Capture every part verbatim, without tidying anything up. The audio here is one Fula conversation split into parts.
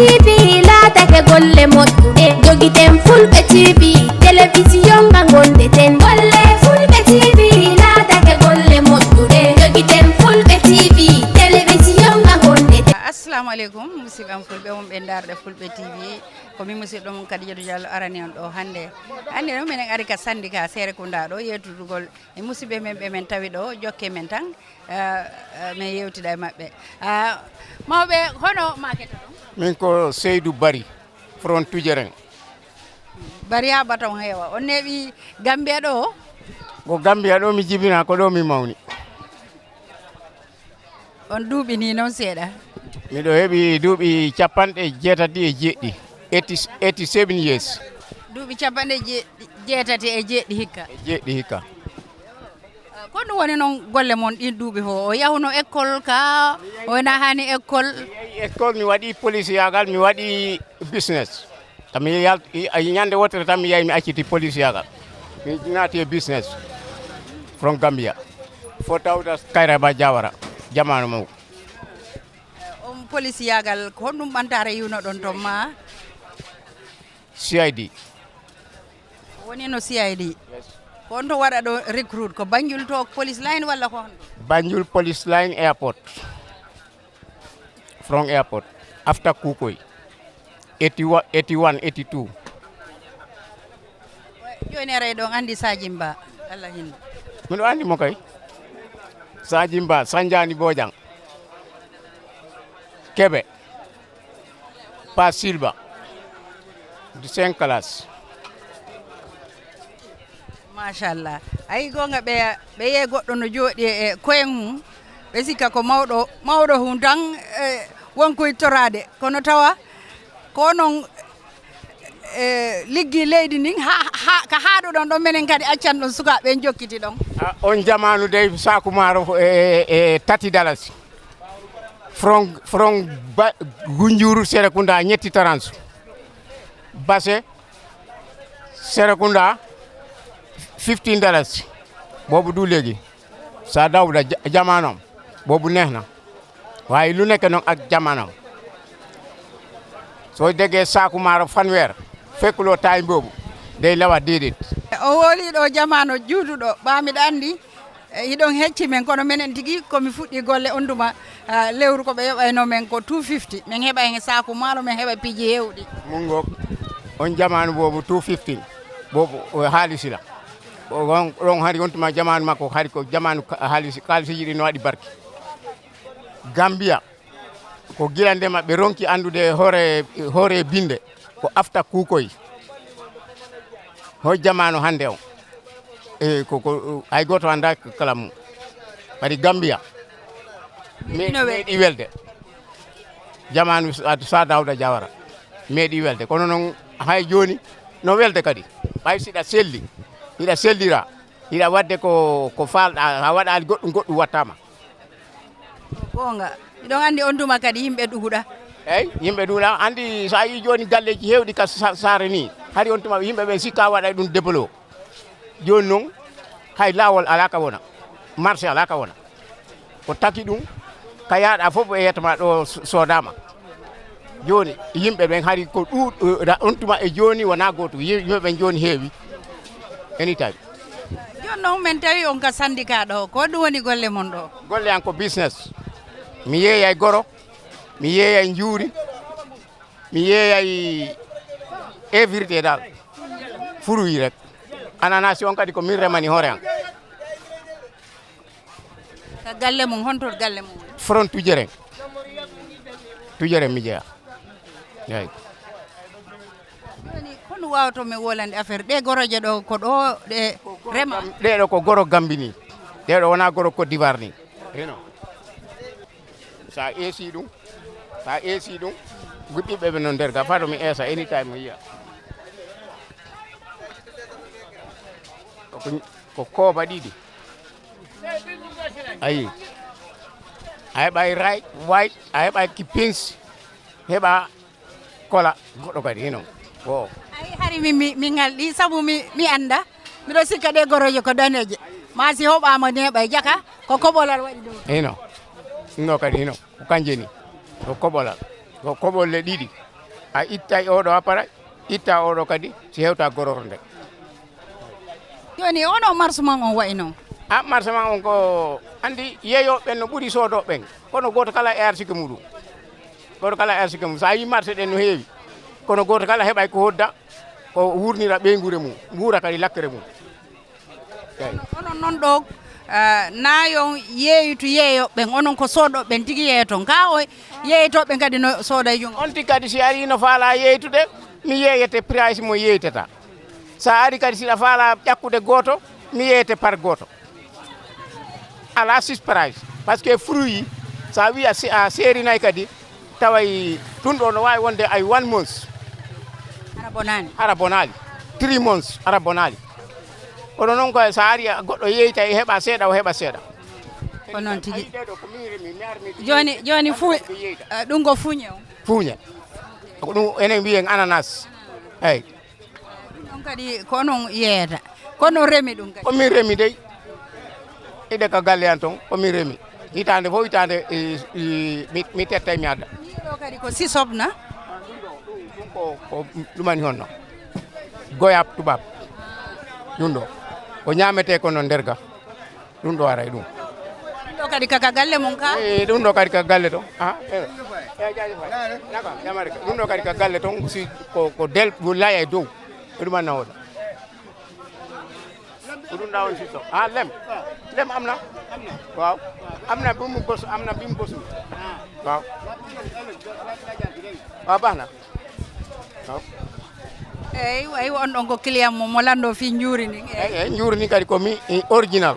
T V laatake golle moƴƴuɗe, jogiten Fulɓe T V, telewisiyon nga ngonɗen. Golle Fulɓe T V laatake golle moƴƴuɗe, jogiten Fulɓe T V, telewisiyon nga ngonɗen. Assalamu aleykum, musidɓe am Fulɓe wonɓe e ndaarde Fulɓe T V. Ko min musidɗo mon Kadijatou Diallo arani on ɗo hannde. Hannde noon minen ari ka syndicat Serekunda ɗo yeewtidugol e musidɓe men ɓe men tawi ɗo, jokke men tan, eh, eh, min yeewtida e maɓɓe. Ah, mawɓe, hono maaketa ɗon? Min ko Seydou Bari, from Tujeren. Bari haa baton heewa. On neeɓi Gambia ɗo? Ko Gambia ɗo mi jibina, ko ɗo mi mawni. On duuɓi ni noon seeɗa? Miɗo heɓi duuɓi capanɗe jeetati e jeeɗiɗi, eighty, eighty-seven years. Duuɓi capanɗe je-, jeetati e jeeɗiɗi hikka? E jeeɗiɗi hikka. Ko ɗum woni noon golle mon ɗin duuɓi fof? O yahuno école ka, o wona hani école? Mi yahi école, mi waɗi polisiyaagal, mi waɗi business. Tan mi yal-, i-, i-, ñande wootere tan mi yahi mi acciti polisiyaagal. Mi naati e business from Gambia. Fo tawta Kairaba Jawara, jamaanu mum. On polisiyaagal, ko honɗum ɓantaare yiwnoɗon toon ma? C I D. Woni no C I D? Yes. Ko on to waɗa ɗo recruit, ko Banjul to police line walla ko honto? Banjul police line airport. From airport. After Kukoi. Eighty-one, eighty-one, eighty-two. Jooni aray ɗon anndi Sajin Ba, Allah hinna. Miɗo anndi mo kay. Sajin Ba, Sanjani Bojang. Kebe. Pa Silba. Du cinq classe. Machallah. Ayi goonga ɓe, ɓe yee goɗɗo no jooɗi e koyen mum. Ɓe sikka ko mawɗo, mawɗo hun tan, e, won ko ittoraade. Kono tawa ko noon, e, liggi leydi ndin, ha, ha, ka haaɗuɗon ɗon, menen kadi accan ɗon sukaaɓe en jokkiti ɗon. A, on jamaanu dey, saaku maaro fo-, e, e, e tati dalasi. From, from ba-, Gunjuru Serekunda ñetti taransu. Base Serekunda fifteen dalasi. Boobu du léegi. Sa Dawda ja-, jamaanoom. Boobu neex na. Waaye lu nekk noonu ak jamaanoom. Soo déggee saaku maaro fanweer, fekkuloo taay boobu, day lawa déedéet. O woli ɗo jamaano juutuɗo, ba miɗa anndi, e, hiɗon hecci men, kono menen tigi ko mi fuɗɗi golle on tuma, ah, lewru ko ɓe yoɓayno men ko two fifty. Men heɓa hen saaku maaro, men heɓa piiji heewɗi. Mun ngoog, on jamaanu boobu two fifty, boobu o haalisi la. O ɗon, ɗon hari on tuma jamaanu makko, hari ko jamaanu ka-, haalisi, haalisiiji ɗi no waɗi barki. Gambia, ko gila ndema ɓe ronki anndude hoore, hoore binde, ko afta kuukoy. Hoy jamaanu hannde on? E, ko, ko, hay gooto anndaa kala mum. Kadi Gambia, me-, Ino wel- meeɗi welde. Jamaanu Sa-, Sa Dawda Jawara, meeɗi welde. Kono noon, hay jooni, no welde kadi. Ɓay siɗa selli, hiɗa sellira, hiɗa waɗde ko, ko faalɗaa, a waɗaali goɗɗum, goɗɗum wattaama. Goonga. Miɗon anndi on tuma kadi yimɓe ɗuuɗa. Eey, yimɓe ɗuuɗa. Anndi so a yii jooni galleeji heewɗi ka sa-, saare nii, hari on tuma yimɓe ɓe sikka waɗay ɗum debolo. Jooni noon, hay laawol alaa ka wona, marché alaa ka wona. Ko taki ɗum, ka yaaɗa fof e yetto ma ɗo so-, soodaama. Jooni, yimɓe ɓen hari ko ɗuuɗ-, on tuma e jooni wonaa gootum. Yim-, yimɓe ɓen jooni heewi. Anytime. Jooni noon, min tawi on ka syndicat ɗo. Ko ɗum woni golle mon ɗo? Golle an ko business. Mi yeeyay goro, mi yeeyay njuuri, mi yeeyay everyday dal. Fruit rek. Ananas on kadi ko min remani hoore an. Ka galle mum, honto galle mum woni? Front Tujeren. Tujeren mi jeyaa. Eey. Jooni, kono waawato mi wolande affaire ɗe goroje ɗo, ko ɗo ɗe rema? Ɗe ɗo ko goro Gambie ni. Ɗe ɗo wonaa goro Côte d'Ivoire ni. Hino. Sa eesi ɗum, sa eesi ɗum, ɓiɓɓe ɓe no nder ga, faa to mi eesa, anytime mi yiya. Ko, ko kooba ɗiɗi. Ayi. A heɓay right, white, a heɓay ki pins, heɓa kola, goɗɗo kadi hino. Ko. Ayi, hari mi, mi, mi ngalɗi, sabu mi, mi annda. Miɗo sikka ɗe goroje ko daneje. Ma si hoɓaama neeɓay jaka, ko koɓolal waɗi ɗum. Hino. No kadi hino. Ko kanje ni. Ko koɓolal. Ko koɓolle ɗiɗi. A ittay oɗo appareil, itta oɗo kadi, si hewta gororo nde. Jooni, ono marche mon on wayi noon? A marche mon on ko, anndi yeeyooɓe ɓen no ɓuri soodooɓe ɓen. Kono gooto kala e arsike muɗum. Gooto kala e arsike mum. So a yii marché ɗen no heewi. Kono gooto kala heɓay ko hodda, ko wurnira ɓeynguure mum, wuura kadi lakkere mum. Eey. Onon noon ɗo, eh, naayon yeeyitu yeeyooɓe ɓen, onon ko soodooɓe ɓen tigi yeeyoton. Kaa o yeeyotooɓe ɓen kadi no sooda e junngo? On tigi kadi si arii no faalaa yeeytude, mi yeeyete price mo yeeytata. So a arii kadi si a faalaa ƴakkude gooto, mi yeeyete par gooto. Alaa six price. Parce que fruit, so a wii a se-, a seerinay kadi, taway ɗum ɗo no waawi wonde ay one month. Hara bonaani. Hara bonaali. Three months, hara bonaali. Kono noon ko so a arii goɗɗo yeeyta e heɓa seeɗa, o heɓa seeɗa. Ko noon tigi. Ayi ɗee ɗo ko min remi, mi ar mi Jooni, jooni fu-, ko yeeyta. Eh, ɗum ko fuuñe o? Fuuñe. Ko ɗum enen mbiyen ananas. Eey. Ɗum kadi ko onon yeeyata. Ko onon remi ɗum kadi? Ko min remi dey. Iɗe ka galle an ton, ko min remi. Hitaande fof hitaande, e, e, mi, mi tetta mi adda. Ɗo kadi ko sisop na? Ɗum ko, ko ɗumani honno? Goyab tubab. Ɗum ɗo. Ko ñaametee ko noon nder ga. Ɗum ɗo aray ɗum. Ɗum ɗo kadi kaka galle mon ka? Eh, ɗum ɗo kadi ka galle to. Ah, eh. Eh, jaajëf waay. Naka, jamare ka. Ɗum ɗo kadi ka galle ton, si ko, ko del, ɗum laya e dow. E ɗum anna hoɗa. Ko ɗum ɗa on sitto. Ah, lem. Lem am na? Waaw. Am na bi mu bos, am na bi mu bosul. Waaw. Waaw, baax na. Waaw. Eey, way on ɗon ko client mo, mo lanndo fii njuuri ni. Eey, eey, njuuri ni kadi ko mi, i, original.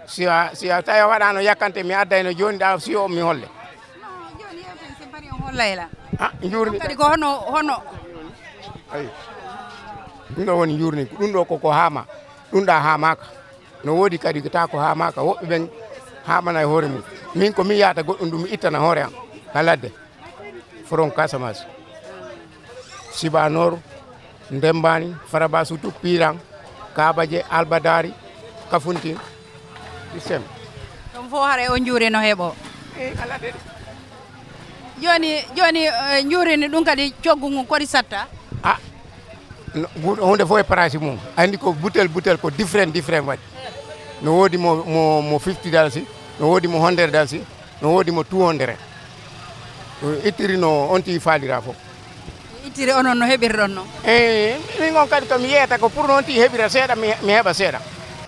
Si a, si a tawi a waɗaano yakkante, mi addayno jooni ɗa, si o mi holle. No, jooni yewten si bari on hollay la. Ah, njuuri ni. Kadi ko hono, hono. Ayi. Ɗum ɗo woni njuuri ni. Ɗum ɗo ko, ko haama. Ɗum ɗa haamaaka. No woodi kadi ko taa ko haamaaka. Woɓɓe ɓen haamana e hoore mum. Min ko mi yahata goɗɗum ɗum mi ittana hoore am. Ka ladde. From Casamance. Sibanor, Ndembani, Farabasutu, Piran, Kabaje, Albadari, Kafuntin, système. Ɗum fof haray on njuuri no heɓo. Eh, ala de. Jooni, jooni, eh, njuuri ni ɗum kadi coggu ngu kori satta? Ah, no, gu-, huunde fof e price mum. Anndi ko butel, butel ko different, different waɗi. No woodi mo, mo, mo fifty dalasi, no woodi mo hundred dalasi, no woodi mo two hundred. Ɗum ittiri no on tigi faalira fof. Ittiri onon no heɓirɗon noon? Eh, min on kadi ko mi yeeyata ko pour no on tigi heɓira seeɗa, mi, mi heɓa seeɗa.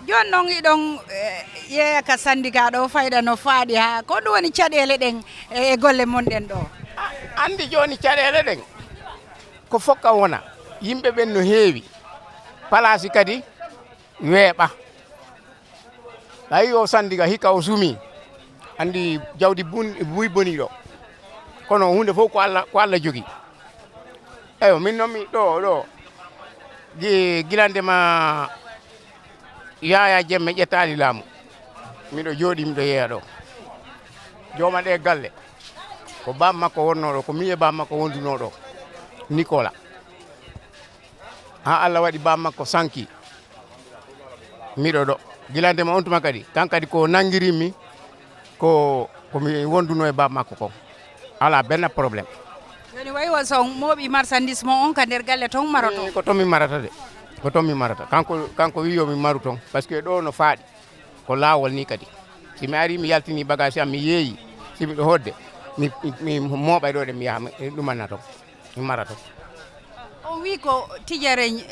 Jooni noon iɗon, eh, yeeya ka syndicat ɗo fayda no faaɗi haa, ko ɗum woni caɗeele ɗen e, e golle mon ɗen ɗo? A, anndi jooni caɗeele ɗen ko fokka wona. Yimɓe ɓen no heewi. Palaasi kadi weeɓa. Tawi o sandiga hikka o sumi, anndi jawdi bun-, buy boniiɗo. Kono huunde fof ko Alla, ko Alla jogi. Eyo, min noon mi ɗo, ɗo, gi-, gila nde ma Yaya Jemme ƴettaali laamu. Miɗo jooɗii, miɗo yeeya ɗo. Jooma ɗe galle, ko baam makko wonnoo ɗo, ko mi e baam makko wondunoo ɗo. Nicolas. Haa Allah waɗi baam makko sanki. Miɗo ɗo. Gila ndema on tuma kadi, kan kadi ko nanngirimmi, ko, ko mi wondunoo e baam makko kon. Alaa benn problème. Jooni wayi o so mooɓi marchandise mo on ka nder galle ton maroto? Eh, ko ton mi marata de. Ko ton mi marata. Kanko, kanko wi yo mi maru ton. Parce que ɗo no faaɗi. Ko laawol ni kadi. Si mi arii, mi yaltinii bagage am, mi yeeyi. Si miɗo hodde, mi, mi, mi mooɓay ɗo ɗe mi yaha, mi ɗumanna ton. Mi mara ton. O wii ko tijere, eh,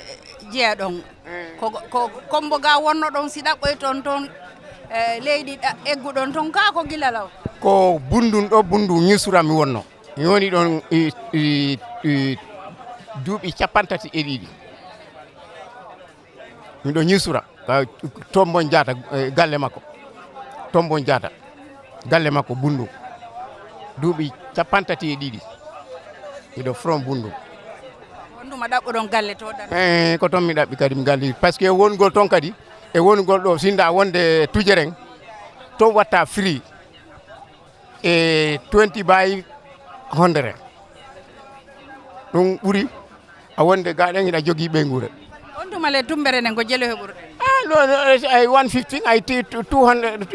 jeya ɗon. Eh. Ko, ko, ko kombo ga wonno ɗon, si ɗaɓɓoy ton, ton, eh, leydi ɗa-, eggu ɗon ton, kaa ko gila law? Ko Bundun ɗo, Bundun Ñusura mi wonno. Mi woni ɗon, i, i, i, duuɓi capantati e ɗiɗi. Miɗo Ñusura, ka Tombon Jaata, eh, galle makko. Tombon Jaata, galle makko Bundun. Duuɓi capantati e ɗiɗi. Miɗo from Bundun. On tuma ɗaɓɓuɗon galle to ɗan? Eh, ko ton mi ɗaɓɓi kadi mi galle. Parce que wongol ton kadi, e wongol ɗo, sinda wonde tujeren, ton watta free. E twenty by hundred. Ɗum ɓuri a wonde ga ɗen hiɗa jogii ɓeynguure. On tuma le tumbere nden ko jelu heɓuruɗen? Ah, no, no, ay one fifteen, ay ti-, two hundred,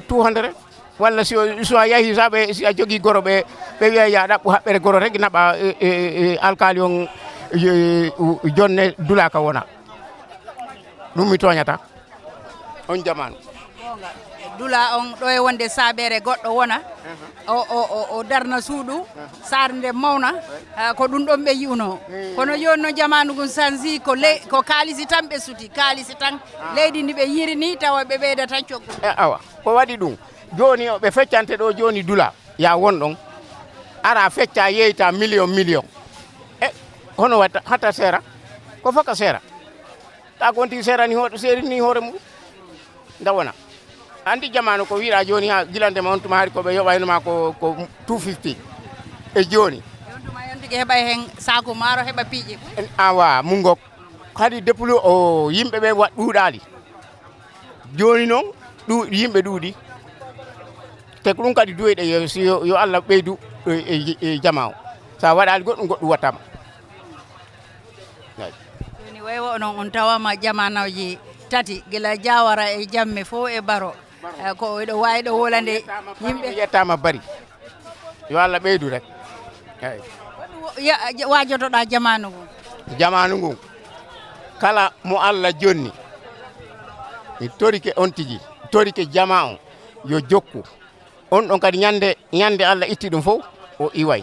two hundred. Walla si o, so a yahi, sa ɓe, si a jogii goro, ɓe, ɓe wiya ya ɗaɓɓu haɓɓere goro, rek naɓa, e, e, e, alkaali on, e, e, jonne dulaka wona. Ɗum mi tooñata. On jamaanu. Goonga. Dula on ɗo e wonde saabeere goɗɗo wona. O, o, o, o darna suudu, saare nde mawna, ah, ko ɗum ɗon ɓe yi'unoo. Kono jooni no jamaanu ngun sansi, ko le-, ko kaalisi tan ɓe suti, kaalisi tan. Leydi ndi ɓe yi'iri ni, tawa ɓe ɓeyda tan coggu. E, awa, ko waɗi ɗum? Jooni o ɓe feccante ɗo jooni dula, ya won ɗon. Ara fecca yeyta million, million. E, hono watta, hatta seera? Ko fof ka seera. Ta ko on tigi seerani hoore, seerini hoore mum. Nda wona. Andi jamaanu ko wiɗa jooni ha gilande ma on tuma hari ko ɓe yoɓayno ma ko, ko two fifty. E jooni. On tuma on tigi heɓa hen saaku maaro, heɓa piiji. En awa, mu ngok. Kadi déplu o yimɓe ɓe wa-, ɗuuɗaali. Jooni noon, ɗu-, yimɓe ɗuuɗi. Te ko ɗum kadi duwoyɗe yo, si yo, yo Allah ɓeydu e, e, e jama o. So a waɗaali goɗɗum, goɗɗum wattama. Eey. Jooni, way wo onon, on tawama jamaanooji tati, gila Jawara e Jamme fof e Baro. Eh, ko oɗo waawi ɗo wolande yimɓe. Yettaama Bari. Yo Allah ɓeydu rek. Eey. Wo-, ya-, waajotoɗaa jamaanu ngun? Jamaanu ngun, kala mo Allah jonni, mi torike on tigi, torike jama on, yo jokku. On ɗon kadi ñande, ñande Allah itti ɗum fof, o iway.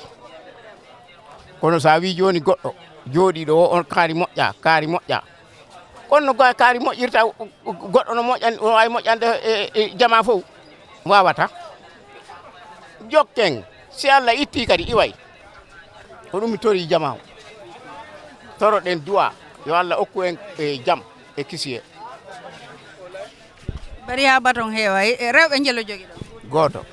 Kono so a wii jooni goɗɗo jooɗiiɗo o, on kaari moƴƴa, kaari moƴƴa. Kono no ga-, kaari moƴƴirta, goɗɗo no moƴƴan, no waawi moƴƴande e, e jama fof? Waawata. Jokken, si Allah itti kadi iway. Ko ɗum mi torii jama o. Toroɗen du'a, yo Allah okku en e jam e kisiyee. Bari haa baton heewa. E, rewɓe njelo jogi ɗo? Gooto.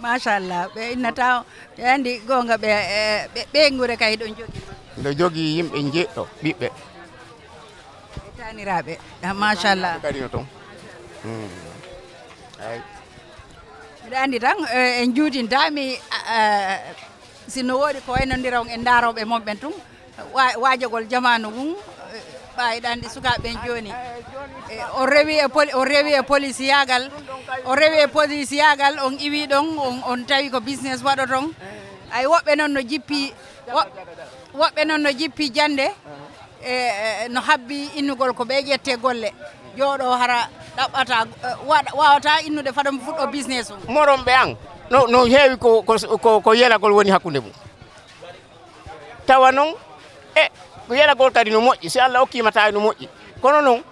Machallah, ɓe innata, ɓe anndi goonga, ɓe, e, ɓe, ɓe ngure kay ɗon jogi. Nde jogi yimɓe njeɗɗo, ɓiɓɓe. E taaniraaɓe. Ah, machallah. Kadi no toon. Hmm. Ay. Mbiɗa anndi tan, e, en juutinta mi, a, a, si no woodi ko waynondira on e ndaarooɓe mon ɓen tun, wa-, waajagol jamaanu ngun, e, ɓaawiɗa anndi sukaaɓe ɓen jooni. E, o rewi e poli-, o rewi e polisiyaagal, o rewi e polisiyaagal, on iwi ɗon, on, on tawi ko business waɗoton. Ay, woɓɓe noon no jippi, wo-, woɓɓe noon no jippi jannde, e, e, no habbi innugol ko ɓe ƴette golle. Jooɗo hara ɗaɓɓata, e, waɗa, waawata innude fada mo fuɗɗo business o. Moron ɓe an, no, no heewi ko, ko, ko, ko yelagol woni hakkunde mum. Tawa noon, e, ko yelagol kadi no moƴƴi, si Allah okkiima tawi no moƴƴi. Kono noon,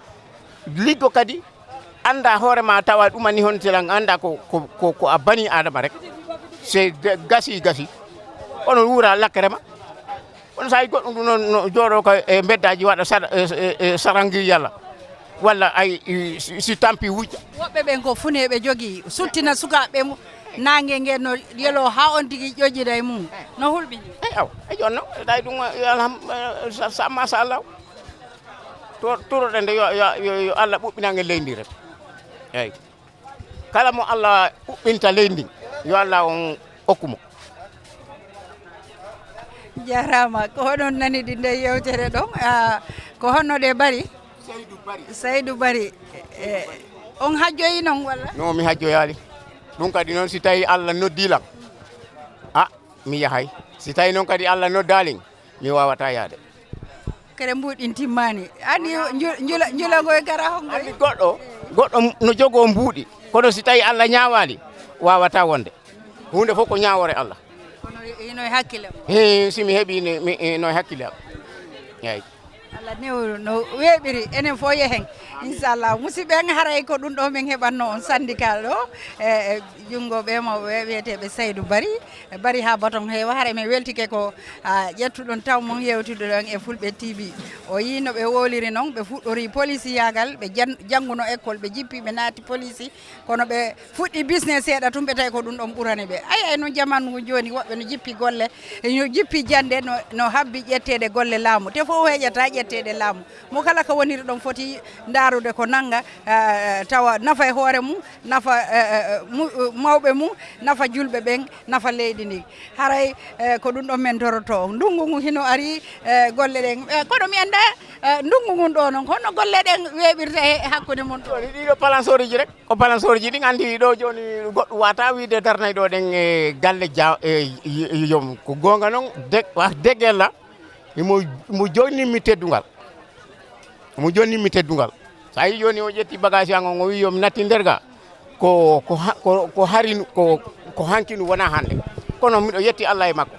liggo kadi, annda hoore ma tawa ɗum anni hontilan, annda ko, ko, ko, ko a bani Adama rek. Se de-, gasi, gasi. Kono wuura lakkere ma. Kono sa yi goɗɗum ɗum noon, no jooɗo ko e mbeddaaji waɗa sar-, e, e, e sarangir yalla. Walla ay, i, si, si tampi wujja. Woɓɓe ɓen ko funeeɓe jogii, suttina sukaaɓe mum, naange nge no yelo haa on tigi ƴoƴƴida e mum, no hulɓini. Eey, aw, e jooni noon, tawi ɗum, yo alham-, eh, sa-, sa-, machallah. To-, toroɗen nde yo, yo, yo, yo Allah ɓuɓɓinange leydi rek. Eey. Kala mo Allah ɓuɓɓinta leydi ndin, yo Allah on okku mo. Jaaraama. Ko hoɗon nani ɗi nde yewtere ɗon? Ah, ko honno ɗe bari? Saydu Bari. Saydu Bari. Eh, on hajjoyi non walla? No, mi hajjoyaali. Ɗum kadi noon, si tawi Allah noddii lan, a, mi yahay. Si tawi noon kadi Allah noddaali, mi waawata yaade. Kere mbuuɗin timmaani. Anndi nju-, njula-, njulagoy gara hongoy? Anndi goɗɗo, goɗɗo no jogoo mbuuɗi. Kono si tawi Allah ñaawaali, waawata wonde. Huunde fof ko ñaawoore Allah. Kono hino e hakkille mum. He, si mi heɓii ne, mi, e, no e hakkille am. Eey. Allah newru no weeɓiri, enen fof yehen. Inchallah. Musidɓe en, haray ko ɗum ɗo min heɓatno on syndicat ɗo. E, e, junngo ɓe mawɓe wiyeteeɓe Saydou Bari. Bari haa baton heewa, haray min weltike ko, a, ƴettuɗon taw mon yewtude ɗon e Fulɓe T V. O yii no ɓe woliri non, ɓe fuɗɗori polisiyaagal, ɓe jan-, jannguno école, ɓe jippi, ɓe naati polisi. Kono ɓe fuɗɗi business seeɗa tun, ɓe tawi ko ɗum ɗon ɓurani ɓe. Ay, ay, no jamaanu ngu jooni, woɓɓe no jippi golle, no jippi jannde, no, no habbi ƴetteede golle laamu. Te fof heƴata Ƴetteede laamu. Mo kala ko woniri ɗon foti ndaarude ko nannga, eh, tawa nafa e hoore mum, nafa, eh, eh, mu-, eh, mawɓe mum, nafa julɓe ɓen, nafa leydi ndi. Haray, eh, ko ɗum ɗon men doroto. Ndunngu ngu hino ari, eh, golle ɗen. Eh, kono mi annda, eh, ndunngu ngun ɗo noon, honno golle ɗen weeɓirta e hakkunde mon ɗo? Woni ɗiɗo palansooriji rek. Ko palansooriji ɗin anndi ɗo jooni goɗɗo wata wiide darnay ɗo ɗen e galle ja-, e, e, e, yom. Ko goonga noon, deg-, wa-, degella. Imo, imo jonnimmi teddungal. Imo jonnimmi teddungal. So a yii jooni o ƴetti bagage an on, o wii yo mi natti nder ga. Ko, ko ha-, ko, ko harinu, ko, ko hankinu wona hannde. Kono miɗo yetti Allah e makko.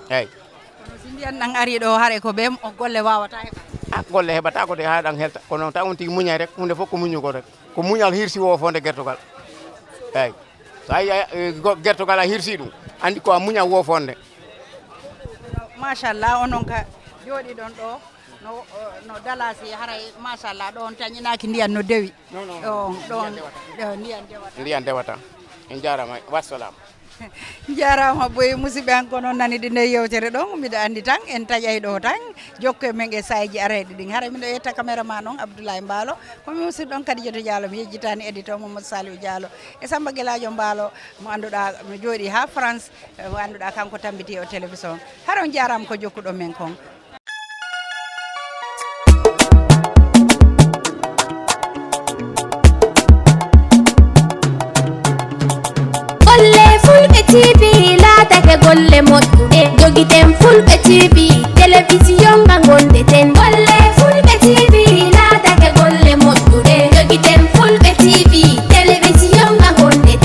Eeyi. Kono si ndiyan ɗan ari ɗo, hare ko ɓe o golle wawata heɓa. Ah, golle heɓata ko de haa ɗan helta. Kono ta on tigi muñay rek, huunde fof ko muñugol rek. Ko muñal hirsi woofonde gertogal. Eeyi. So a yii, eh, go-, gertogal a hirsi ɗum, anndi ko a muñal woofonde. Machallah, onon ka jooɗiɗon ɗo, no, no dalasi, haray machallah, ɗo on tañinaaki ndiyan no dewi. Non, non, ɗo, non, ɗo, ndiyan dewata. Ɗo ndiyan dewata. Ndiyan dewata. En jaaraama, wassalam. Njaaraama boy, musidɓe an, kono nani ɗi nde yewtere ɗon, miɗo anndi tan en taƴay ɗo tan, jokko e men e sayji arayɗi ɗin. Haray miɗo yetta caméraman on, Abdoulaye Mbaalo, ko mi musidɗo on Kadijatou Diallo, mi yejjitaani éditeur Mamadou Saliou Diallo e Samba Gueladio Mbaalo, mo annduɗaa mi jooɗi haa France, eh, mo annduɗaa kanko tambiti o télévision. Hara on jaaraama ko jokkuɗon men kon. Golle Fulɓe T V laatake golle moƴƴuɗe. Jogiten Fulɓe T V, télévision